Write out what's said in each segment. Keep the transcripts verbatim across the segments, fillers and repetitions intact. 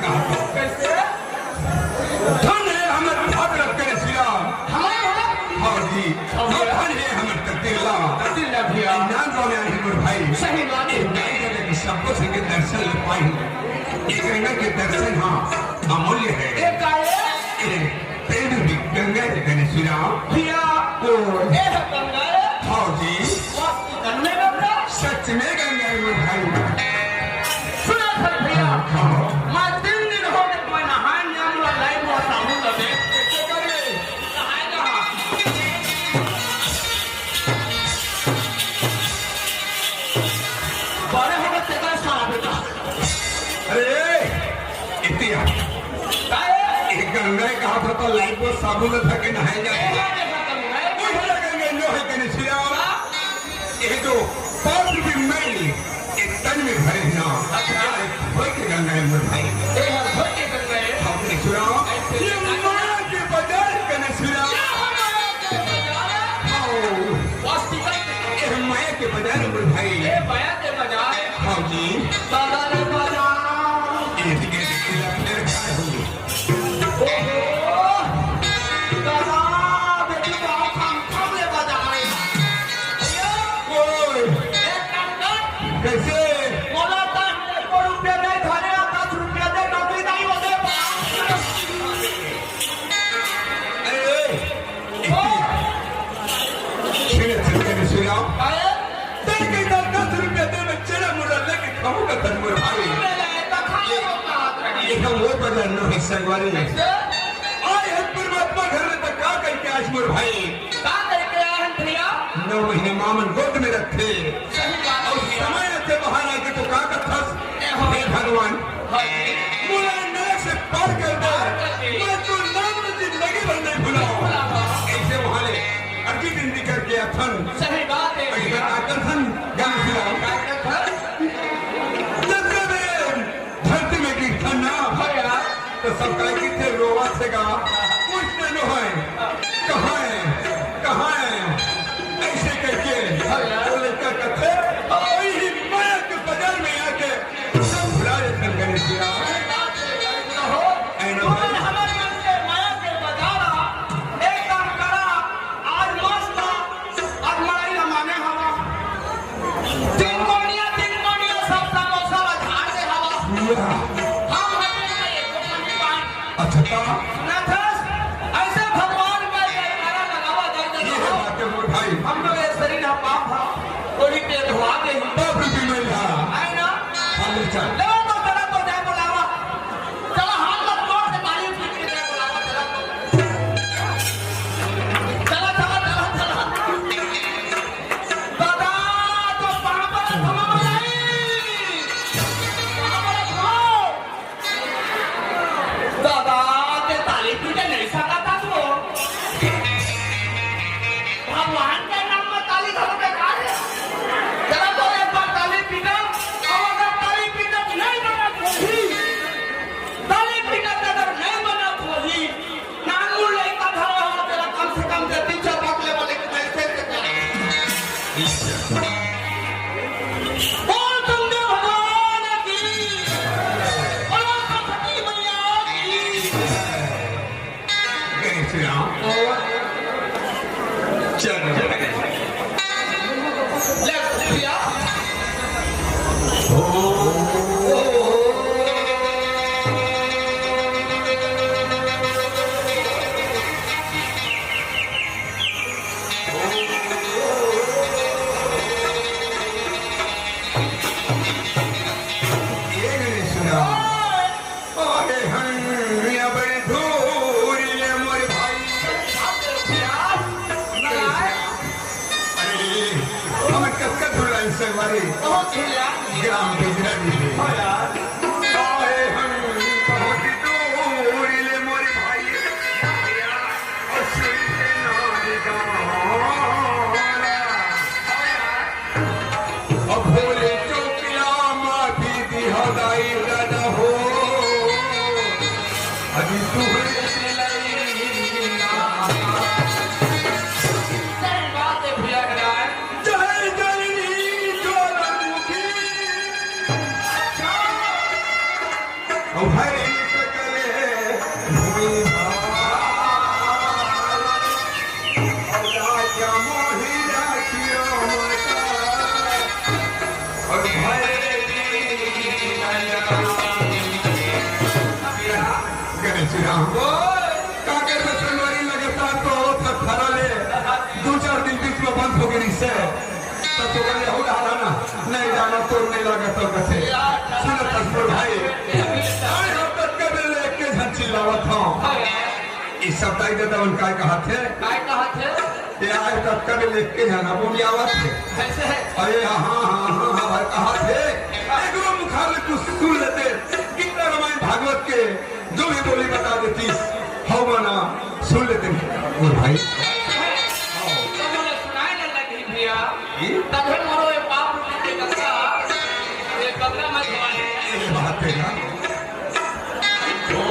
कहा तो। कैसे? धन हे हमर भागरथ कने सिरा। हमर भागरथ? हाँ जी। हाँ भैया। धन हे हमर कतिल्ला। कतिल्ला भैया। नाम जाने आही मोर भाई। सही बात हे। ये गंगा के सबको संगे दर्शन ले पाई। ये गंगा के दर्शन, हाँ, अमूल्य हे। ये का हे? ये प्रेम भी गंगा के कने सिरा। भैया। ओ। ये हे गंगा हे? हाँ जी। वास्तव में गंगा? सच में गंगा हे मोर भाई। सुनो सर भैया। हाँ, हाँ। मैं तीन दिन हो गए, मैं नहाए नहीं, हम लोग लाइव हुआ साबुन का देख के क्या कर रहे? नहाए कहाँ? बड़े हो गए, तेरा सारा बेटा। अरे, इतिया। काहे? एक गंगा हे कहा था तो लाइव हुआ साबुन में धके नहाए जाए। ए, ये देखो गंगा हे। कोई बड़ा गंगा नो हे कने सिरा। ये जो पाँच रुपये मैल एक तन में भरे ना, अच्छा। ये धोए के गंगा हे मोर भाई। ये हर धोए के गंगा हे। हाँ, कने सिरा। ऐसे ये माया के बाजार कने सिरा। ये हमारा के बाजार हे। हाँ। वास्तविक ये माया के बाजार हे मोर भाई। ये माया के बाजार हे। हाँ जी। बाजार हे बाजार। ये भी कैसे सिरा फिर खाए होंगे। ओहो! दादा, बेटी तो हम, हम, हम ले बजा रहे हैं। ओए! एक काम कर। कैसे? बोला था, एक रुपया नहीं धरे, दस रुपया दे, नौकरी नहीं होते। अरे, ओए! छेड़े छेड़े में सुनाओ। अरे, तेरे के इधर दस रुपया दे, मैं चला मुड़ा लेके खाऊंगा तन मोर भाई। ये हम वो बदल नो है संगवारी। आज हम परमात्मा घर में तो का करके आज मोर भाई? का करके आए हैं भैया? नौ महीने मामन गोद में रखे। सही बात और है। समय से बाहर आके तो का कथस? हे भगवान, मोला नरक से पार कर दे। मैं तो नाम में जिंदगी भर नहीं भुलाऊं। ऐसे वहां ले अर्जी बिनती करके अथन। सही बात है। ऐसे आकर्षण गान सुनाओ। जब जब ये धरती में गिरथन ना, तो सब काय किथे रोवा से गा, कुछ नहीं होए। कहाँ है? कहाँ है? ऐसे करके वो लड़का कथे, और वही माया के बाजार में आके सब भुला देथन गणेश जी। ऐ नो भाई। हमर मन के माया के बाजार, एक काम करा, आज मस्त, आज मड़ई ला माने हवा। तीन कोनिया, तीन कोनिया, सब समोसा ला झाड़ दे हवा। हम हटे तो एको कोनी पान। अच्छा, का? ना था, ऐसे भगवान का जयकारा लगावा, जय जय ये हो। बात है मोर भाई। हम लोग ये शरीर हम पाप था, वही पे धोआ दे। बाप रे, बिल्कुल था। है ना? हाँ, ले चल। ले तो चला तो जाए बुलावा। चला, हाथ मत तोड़ के ताली पीट के जाए बुलावा, चला तो। चला, चला, चला, चला। दादा, तो पाँव पर थमा मलाई। पाँव पर थमा। दादा, ते ताली राम। का करबे संगवारी, लगातार तो आवत हस, फरा ले दू चार दिन बीच में बंद हो गे रिहिसे, त तोला यहू डहर ना, नहीं जाना तोर नहीं लागत हो कथे। सुनत हस मोर भाई, आय हम ततका बेर ले एके झन चिल्लावत हंव। ई सब दाई ददा मन काय कहत हे? काय कहत हे? ये आय ततका बेर ले एके झन बोलियावत हे। कैसे है? अरे हाँ, हाँ, हाँ, हाँ, हाँ, कहत हे। एकरो मुखार ले कुछ सुन लेते। गीता रामायण भागवत के जो भी बोली बता देतिस, हव मना सुन लेते हैं। और भाई, तो मोला सुनाय ल लगही भैया। जी? तभे मोरो ये पाप रूपी के गंगा, ये गंगा में धोवाए। ये बात है ना। ओ,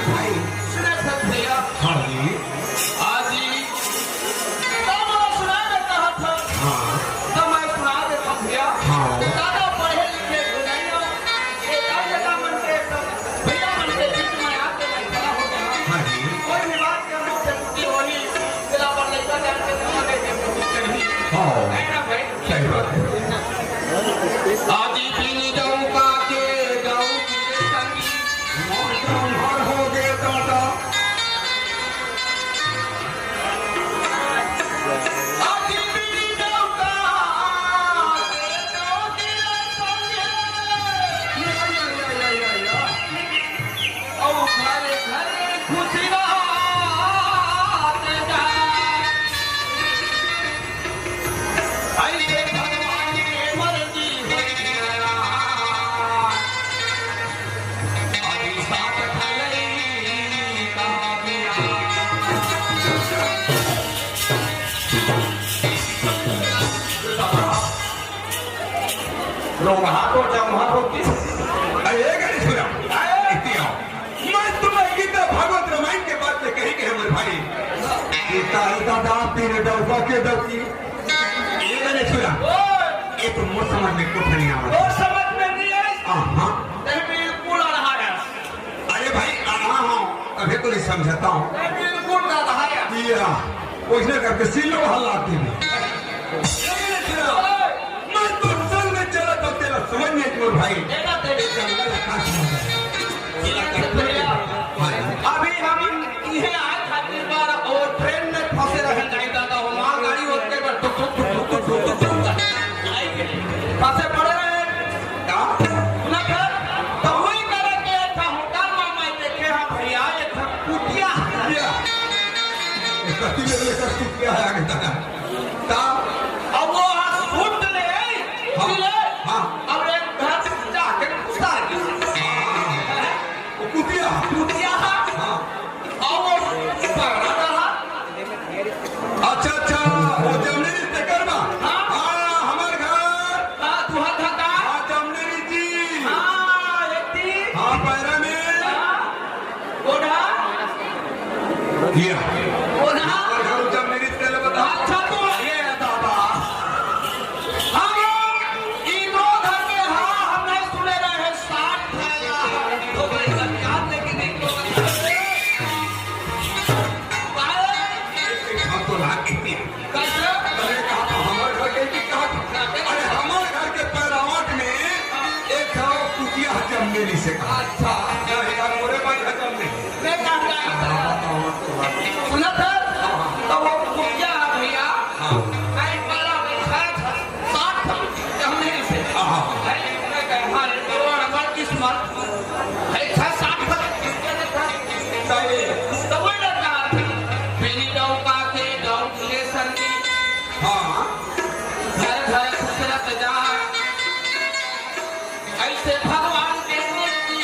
भाई। सुनत हस भैया। हाँ जी। हाँ जी। त मोला सुनाय ल कहत हस। हाँ। त मैं सुना देथंव भैया। हाँ। ज्यादा पढ़े लिखे भी नहीं हो। ये दाई ददा मन के सब भैया मन के बीच में आके मैं खड़ा हो गया। हाँ जी। कोई भी बात करना से छुट्टी होनी, तेरा पर लइका जान के समझ के कोशिश करनी। हाँ। है ना भाई? सही बात है। आदि बिन डौका के डौकी रे संगी। मोर डौहर हो गे दादा। आदि बिन डौका के डौकी रे संगी। या, या, या, या, या, या। अउ घरे घरे खुशी रात जाए। अइसे भगवान के मर्जी होई ना। अभी साथ खलई का बिया। रोगहा तो जमहा होती। अरे, ए गणेश भैया, इतनी आओ। मैं तुम्हें गीता भागवत रामायण के बात में कही गए, मेरे भाई। गीता है दादा, पीर डौका के डौकी। ए गणेश भैया, ये तो मोर समझ में कुछ नहीं आ रहा। मोर समझ में नहीं आइस? हाँ, हाँ। तैं बिल्कुल अड़हा हस। अरे भाई, अड़हा हंव, तभे तो नहीं समझत हंव। तैं बिल्कुल अड़हा हस। या, वइसने करके सीलो हल्ला आती भी। लेकिन सुना, मैं तो संग में चला तो तेरा समझ में आइस भाई। तेरा तेरे जंगल का समझ है। तेरा करते हैं। हाँ। अभी हम इहे आए खातिर बार और ट्रेन में फंसे रहे, नहीं दादा, वो मालगाड़ी होते बस टुक टुक टुक टुक टुक टुक टुक। फंसे पड़े रहे। का? ना कर, तो वही करे के एक ठा होटल में मैं देखे हाँ भैया, एक ठा कुटिया। कुटिया। कति मेरे लिए कष्ट किया है आगे तक। का? अब वो हाँ सूट ले, हाँ, सिले, हाँ। अब एक घर जाके उतार के। वो कुटिया। कुटिया। हाँ। अउ वो पगला रहा। अच्छा, अच्छा, वो जमीन तेकर बा। हाँ। हाँ, हमर घर। हाँ, तुहर घर का? हाँ, जमीन जी। हाँ, एती। हाँ, पैरा में। हाँ, ओढ़ा। ये। ओढ़ा। हमर घर जमीन तेल बता। अच्छा, तो ये दादा। हम लोग इधरो घर में, हाँ, हम नहीं सुने रहे। साठ है, तो भाई बता, लेकिन एक तो बता। भाई, एक हाथ तो लाग के। कैसे? अरे, कहा तो हमारे घर के भी कहा था। अरे, हमारे घर के पैरावट में एक था कुतिया हजम नहीं से कहा। अच्छा। क्या है यार, मोरे भाई हजम नहीं। मैं कहा था। हाँ, हाँ, हाँ, हाँ। सुना था? हाँ, हाँ। तो वो कुतिया भैया, हाँ। कहीं पैरा में खड़ा था। साठ था, हमने इसे। हाँ, हाँ। अरे, मैं कहा, हमारे परिवार, हमारी किस्मत। अरे, छह साठ था। सही। तो वही लड़का था। मेरी डौका के डौक ले संगी। हाँ। घर घर खुसरत जा। ऐसे भगवान के मूर्ति।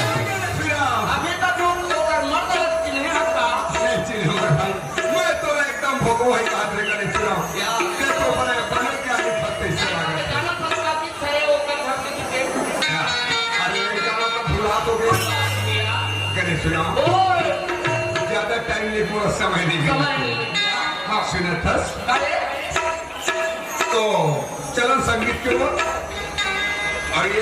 अभी तक लोग तो अगर मर गए, चिन्हे हटा। नहीं, चिन्हे हटा। मैं तो एकदम भगवान का आदमी का नहीं सुना। क्या? मैं तो बड़े, बड़े क्या नहीं फंसते इससे आगे। जाना फंसता कि छे ओकर घर में किसी के। क्या? अरे, ये गाना तो भुला तो गया। क्या? गणेश सुना। ओए। ज्यादा टाइम नहीं, पूरा समय नहीं। समय नहीं। हाँ, सुना था। अरे। तो चलन संगीत के ऊपर और ये